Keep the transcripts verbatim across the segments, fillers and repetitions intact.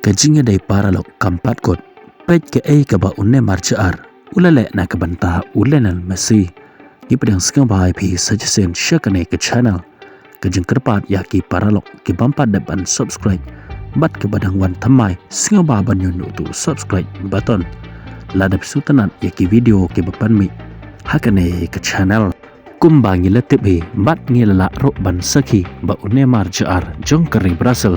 Ka jingïadei paralok kam pat kut. Peit kaei kaba u Neymar Jr u la leh na ka bynta u Lionel Messi. Ngi pdiang sngewbha ïa phi sa shisien sha kane ka channel. Ka jingkyrpad ïa ki paralok ki bym pat dep ban subscribe bad kiba dang wan thymmai, sngewbha ban ñion ïa utu u subscribe button lada phi sngewtynnat ïa ki video kiba pynmih ha kane ka channel. Kumba ngi la tip hi bad ngi la lah ruh ban sakhi ba u Neymar Jr jong ka ri Brazil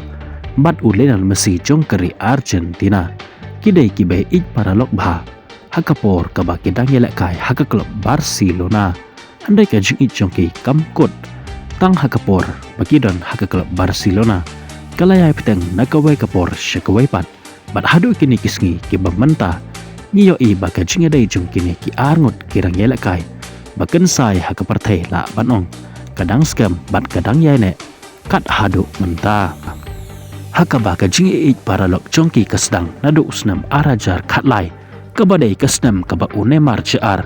bad u Lionel Messi jong ka ri Argentina ki dei kiba ïeit paralok bha ha ka por kaba ki dang ïalehkai ha ka klub Barcelona. Hynrei ka jingïeit jong ki kam kut tang ha ka por ba ki don ha ka klub Barcelona. Ka la ïai bteng na kawei ka por sha kawei pat. Bad haduh kine ki sngi kiba mynta, ngi ïohi ba ka jingïadei jong kine ki arngut ki dang ïalehkai ba kynsai ha ka pyrthei lah ban ong ka dang skhem bad ka dang ïaineh kat haduh mynta. Ha kaba ka jingïeit paralok jong ki ka sdang naduh u snem ar hajar khatlai, kaba dei ka snem kaba u Neymar Jr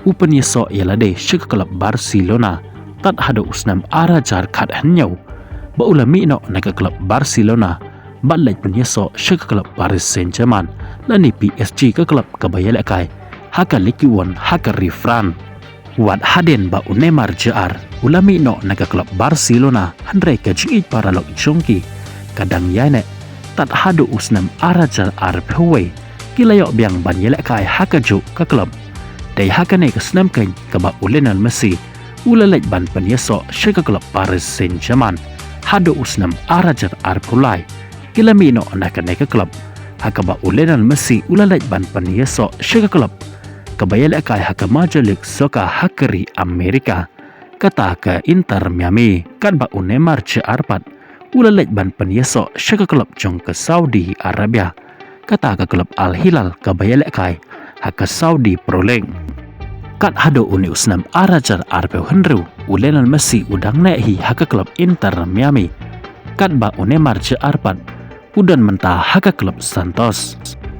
u pynïasoh ïa lade sha ka klub Barcelona. Tad haduh u snem ar hajar khathynñiew ba u la mih noh na ka klub Barcelona bad leit pynïasoh sha ka klub Paris Saint-Germain lane P S G, ka klub kaba ïalehkai ha ka Ligue One ha ka ri France. Wat hadien ba u Neymar Jr u la mih noh na ka klub Barcelona, hynrei ka jingïeit paralok jong ki ka dang ïaineh. Tad haduh u snem ar hajar arphew wei ki la ïoh biang ban ïalehkai ha kajuh ka klub. Dei ha kane ka snem keiñ kaba u Lionel Messi u la leit ban pynïasoh sha ka klub Paris Saint-Germain. Haduh u snem ar hajar arphew lai ki la mih noh na kane ka klub, ha kaba u Lionel Messi u la leit ban pynïasoh sha ka klub kaba ïalehkai ha ka Major League Soccer ha ka ri Amerika, kata ka Inter Miami. Katba u Neymar Jr pat u la leit ban pynïasoh sha ka klub jong ka Saudi Arabia, kata ka klub Al Hilal kaba ïalehkai ha ka Saudi Pro League. Kat haduh une u snem ar hajar arphew hynriew u Lionel Messi u dang neh hi ha ka klub Inter Miami, katba u Neymar Jr pat u don mynta ha ka klub Santos.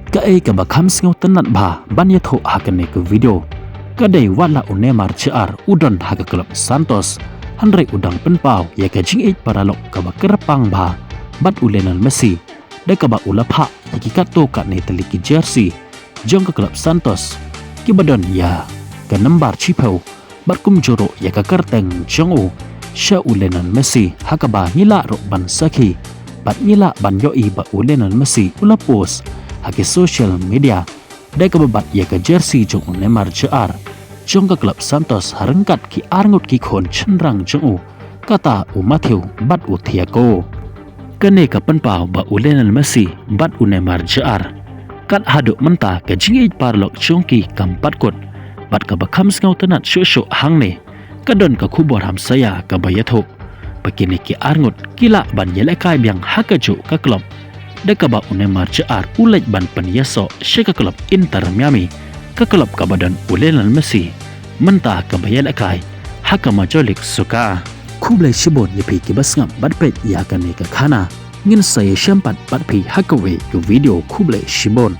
Kaei kaba kham sngewtynnat bha ban ïathuh ha kane ka video ka dei wat la u Neymar Jr u don ha ka klub Santos, hynrei u dang pynpaw ïa ka jingïeit paralok kaba kyrpang bha bad u Lionel Messi, da kaba u la phah ïa ki katto katne tylli ki jersey jong ka klub Santos kiba don ïa ka nambar shiphew bad kumjuh ruh ïa ka kyrteng jong u sha u Lionel Messi, ha kaba ngi lah ruh ban sakhi bad ngi lah ban ïohi ba u Lionel Messi u la post ha ki social media da kaba bat ïa ka jersey jong u Neymar Jr jong ka klub Santos ha ryngkat ki arngut ki khun shynrang jong u, kata u Mateu bad u Thiago. Kane ka pynpaw ba u Lionel Messi bad u Neymar Jr kat haduh mynta ka jingïeit paralok jong ki kam pat kut. Bad kaba kham sngewtynnat shuh shuh hangne, ka don ka khubor hamsaïa kaba ïathuh ba kine ki arngut ki lah ban ïalehkai biang ha kajuh ka klub, da kaba u Neymar Jr u leit ban pynïasoh sha ka klub Inter Miami, ka klub kaba don u Lionel Messi mynta kaba ïalehkai ha ka Major League Soccer. Khublei shibun ïa phi kiba sngap bad peit ïa kane ka khana. Ngin sa ïashem pat bad phi ha kawei ka video. Khublei shibun.